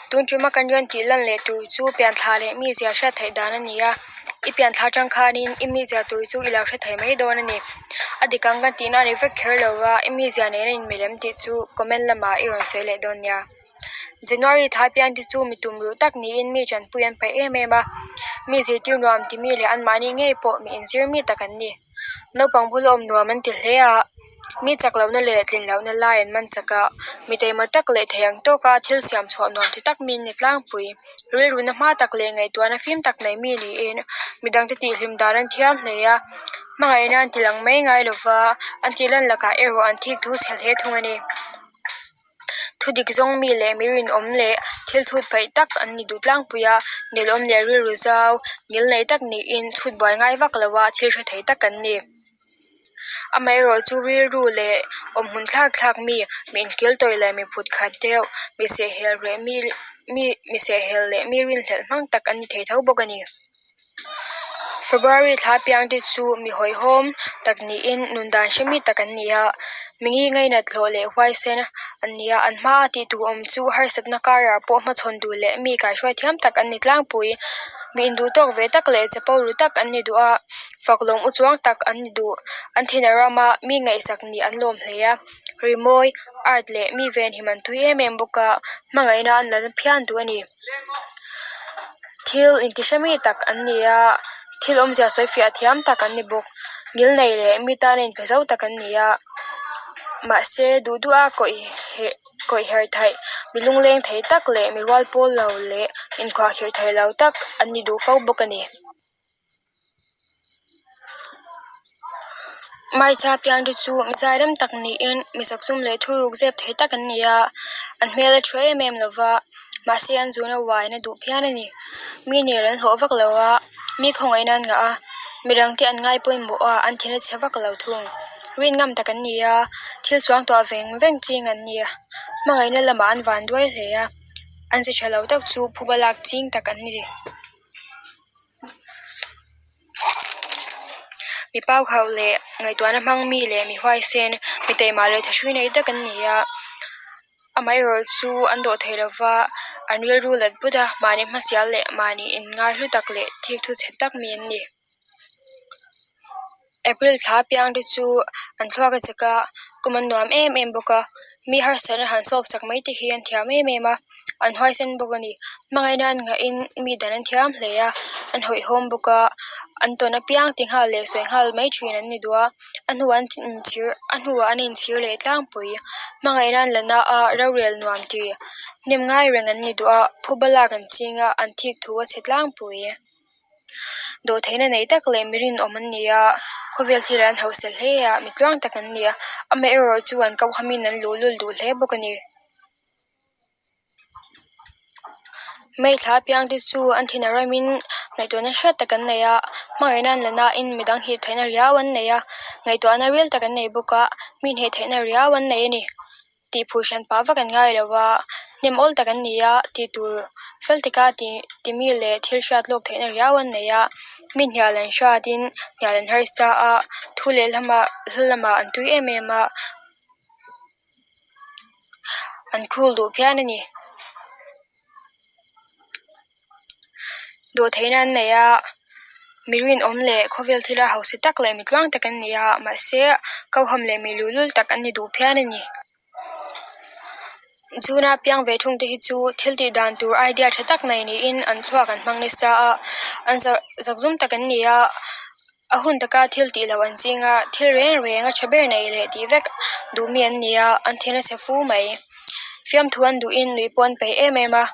Tun tuma kan rawn tih lan leh tur chu pianthla leh mizia hriat theih dan a ni a, i pianthla atang khanin i mizia tur chu i lo hre thei mai dawn a ni. A dik ang kan tihna a ni vek kher lo va, i mizia nena inmelhem tih chu comment lamah i rawn sawi leh dawn nia. January thla piang te chu mi tum ruh tak niin mi tanpui an paih em em a, mi zirtir nuam ti mi leh anmahni ngei pawh mi inzir mi tak an ni. Naupang bula awm nuam an ti hle a, mi chak lohna leh tlin lohna lai an man chak a, mi taima tak leh thei ang tawka thil siam chhuah nuam ti tak mi an ni tlangpui. Rilruna hma tak leh ngaihtuahna fim tak nei mi niin midangte tihhlim dan an thiam hle a, hmangaihna an ti lang mai ngai lova, an tih lan lakah erawh an thik thu chhe hle thung a ni. Thu dik zawng mi leh mi rinawm leh thil chhut paih tak an ni duh tlangpui a, nelawm leh rilru zau ngil nei tak niin chhut buai ngai vak lo a thil hre thei tak an ni. Amaherawh chu rilru leh awmhmun thlak thlak mi, mi inkil tawih leh mi phut khat deuh, mi sehhel reh mi mi mi sehhel leh mi rinhlelh hmang tak an ni thei tho bawk a ni. February thla piang te chu mi hawihhawm tak niin nun dan hre mi tak an ni a, mi ngi ngainat hlawh leh huaisen an ni a, an hmaa tih tur awm chu harsatna karah pawh hmachhawn duh leh mi kaihruai thiam tak an ni tlangpui. Mi induh tawk ve tak leh chapo ru tak an ni duh a, fak lawm u chuang tak an ni duh. An thin a ram a, mi ngaihsak nih an lawm hle a, rimawi, art leh mi venhim an tui em em bawk a, hmangaihna an la na phian duh a ni. Thil intihre mi tak an ni a, thil awmzia sawi fiah thiam tak an ni bawk. Ngil nei leh mi tana inpe zo tak an ni a, mahse duh duh a kawih heh kawih her theih mi lungleng thei tak leh mi rual pawl lo leh inkhuahkhirh thei lo tak an ni duh fo bawk a ni. Hmaichha piang te chu mi zaidam tak niin mi zakzum leh thuruk zep thei tak an ni a, an hmel a tha em em lo va, mahse an zuna uaina duh phian a ni. Mi nel an hlawh vak lo a, mi khawngaihna an ngah a, midang te an ngai pawimawh a, an thin a chhe vak lo thung. Rin ngam tak an ni a, thil suang tuah veng veng ching an ni a, hmangaihna lamah an van duai hle a, an si tha lo tak chu phuba lak ching tak an ni. Mi pau khauh leh ngaihtuahna hmang mi leh mi huaisen mi taima leh thahrui nei tak an ni a amaherawh chu an dawh thei lova an rilru let but a mahni hmasial leh mahni in ngai hlu tak leh thik thu chhe tak mi an ni. April thla apiang te chu an thluak a chek a kum an nuam em em bawk a mi harsatna han solve sak mai te hi an thiam em em a an huaisen bawk a ni hmangaihna an nghahin mi dan an thiam hle a an hawihhawm bawk a an tawn apiang ti nghal leh sawi nghal mai thin an ni duh a a hnuah an inchhir a hnuah an inchhir leh tlangpui hmangaihna an la na a rorel nuam ti hnem ngai reng an ni duh a phuba lak an ching a an thik thu a chhe tlangpui. Dawhtheihna nei tak leh mi rinawm an ni a, khawvel thil an hausa hle a, mi tluang tak an ni a, amaherawh chu an kohhamin an luhlul duh hle bawk a ni. May thla apiang te chu an thin a ramin ngaihtuahna hriat tak an nei a, hmangaihna an la nain midang hip theihna riau an nei a, ngaihtuahna ril tak an nei bawk a, mi hneh theihna riau an nei a ni. Tih phur hran pah vak an ngai lo a, hnem awl tak an ni a, tih tur fel taka ti ti mi leh thil hriat lawk theihna riau an nei a, mi hnial an hriatin hnial an harsa a, thu leh lamah hla lamah an tui em em a, an khul duh phian a ni. Dawhtheihna an nei a, mi rinawm leh khawvel thila hausa tak leh mi tluang tak an ni a, mahse koham leh mi luhlul tak an ni duh phian a ni. June-a piang ve thung te hi chu thil tih dan tur idea tha tak nei niin an thluak an hmang nasa a, an zakzum tak an ni a, a hun taka thil tih loh an ching a, thil reng reng a tha ber nei leh tih vek duh mi an ni a, an thin a chhe fu mai. Fiamthu an duhin nuih pawh an peih em em a.